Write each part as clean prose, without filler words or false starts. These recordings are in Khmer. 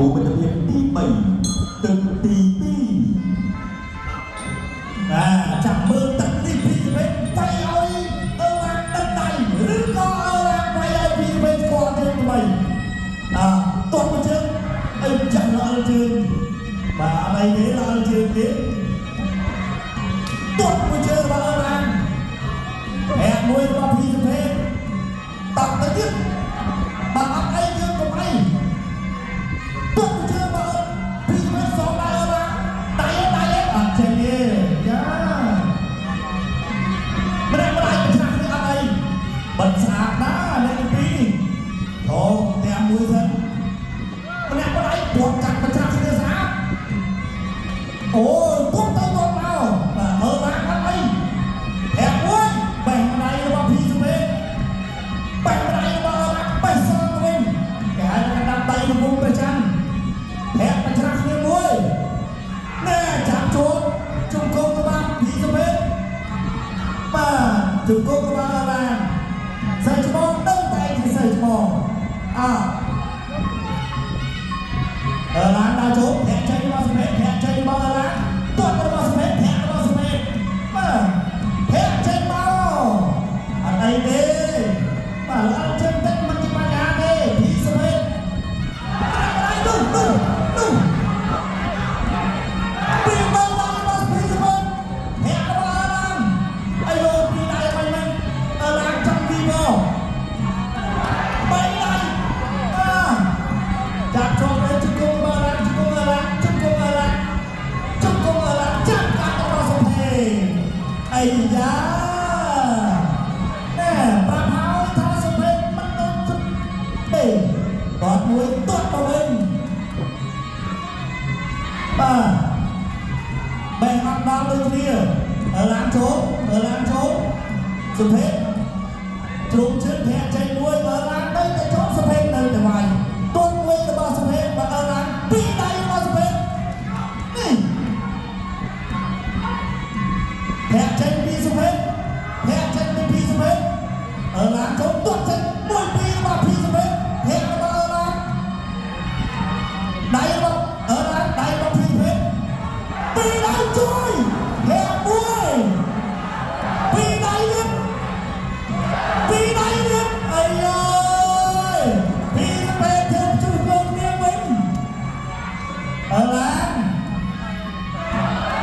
គូមិត្តភាពទី3ទឹកទី2 បាទចាំមើលទឹកនេះភីសពេវាយឲ្យអឺរ៉ាដឹកដៃឬក៏អឺរ៉ាវាយឲ្យភីសពេស្គាល់ជើងថ្មីអើទាត់មួយជើងអីចាស់ល្អជើងបាទអីទេល្អជើងទេទាត់មួយជើងរបស់អឺរ៉ាប្រាក់មួយរបស់ភីសពេតក់ទៅទៀតបាទអត់អីយើងកុំអីទាត់មួយជើងរបស់ភីសពេសងដៃអឺរ៉ាដៃដៃអត់ចេញទេយ៉ា ម្នាក់ម្ដាយប្រឆាំងគ្នាអត់អីបិទស្អាតណាស់លេខទី2ធំទាំងមួយសិនម្នាក់ម្ដាយព្រាត់កាត់ប្រឆាំងគ្នាស្អាតអូយពុំទៅទាត់មកបាទមើលបានអត់អីប្រាក់មួយបេះម្ដាយរបស់ភីសុភេបេះម្ដាយរបស់អរ៉ាបេះសងវិញគេហៅថាដាក់ដៃកំពុងប្រចាំប្រាក់ប្រឆាំងគ្នាមួយណែចាប់ជួបជង្គង់ក្បាលភីសុភេ បាទជង្គង់ក្បាលឡានសិស្សច្បងដឹងតែជាសិស្សច្បងអើអឺឡានដល់ចូលធាក់ចេញរបស់សម្រាប់ធាក់ចេញរបស់ឡានទាត់របស់សម្រាប់ធាក់របស់សម្រាប់បាទធាក់ចេញមកអត់អីទេបាទល្អជើងតិចមិនជាបញ្ហាទេភីសម្រាប់នោះនោះនោះពីបីដៃរបស់ភីសម្រាប់ធាក់របស់ឡាន អីលោពីដៃមិនមិនអឺឡានចង់ពីមកបីដៃអើចាប់ជាប់ទៅជង្គង់បាឡាជង្គង់អឺឡាជង្គង់អឺឡាជង្គង់អឺឡាចាប់កាត់របស់សុភេអីយ៉ាណែប្រាប់ហើយថាសុភេមិនដូចសុទេគាត់មួយទាត់មកវិញបាទបែងអត់ដល់ដូចគ្នាអឺឡានចូលអឺឡានចូលសុភេជ្រុំជើងធាក់ចេញមួយអឺឡាននៅតែចូលសុភេនៅតែវាយទាត់មួយរបស់សុភេបើអឺឡានពីរដៃរបស់សុភេនេះធាក់ចេញពីសុភេធាក់ចេញពីសុភេអឺឡានចូលទាត់ចេញមួយពីររបស់ភីសុភេធាក់របស់អឺឡានដៃរបស់អឺឡានដៃរបស់ភីសុភេពីរដៃជួយធាក់មួយពីរដៃទៀតពីរដៃទៀតអីអើយពីសុភេធ្វើជួយខ្លួនគ្នាវិញអឺឡាន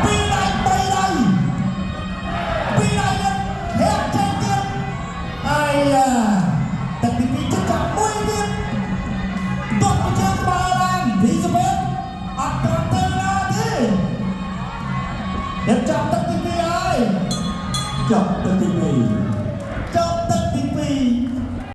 ពីរដៃបីដៃពីរដៃទៀតធាក់ចេញទៀតអាយ៉ាទឹកទីពីរចិត្តចាប់មួយទៀតទាត់មួយជើងក្បាលឡើងភីសុភេអត់ត្រឹមទៅណាទេ រៀបចំទឹកទី2ហើយ ចប់ទឹកទី2។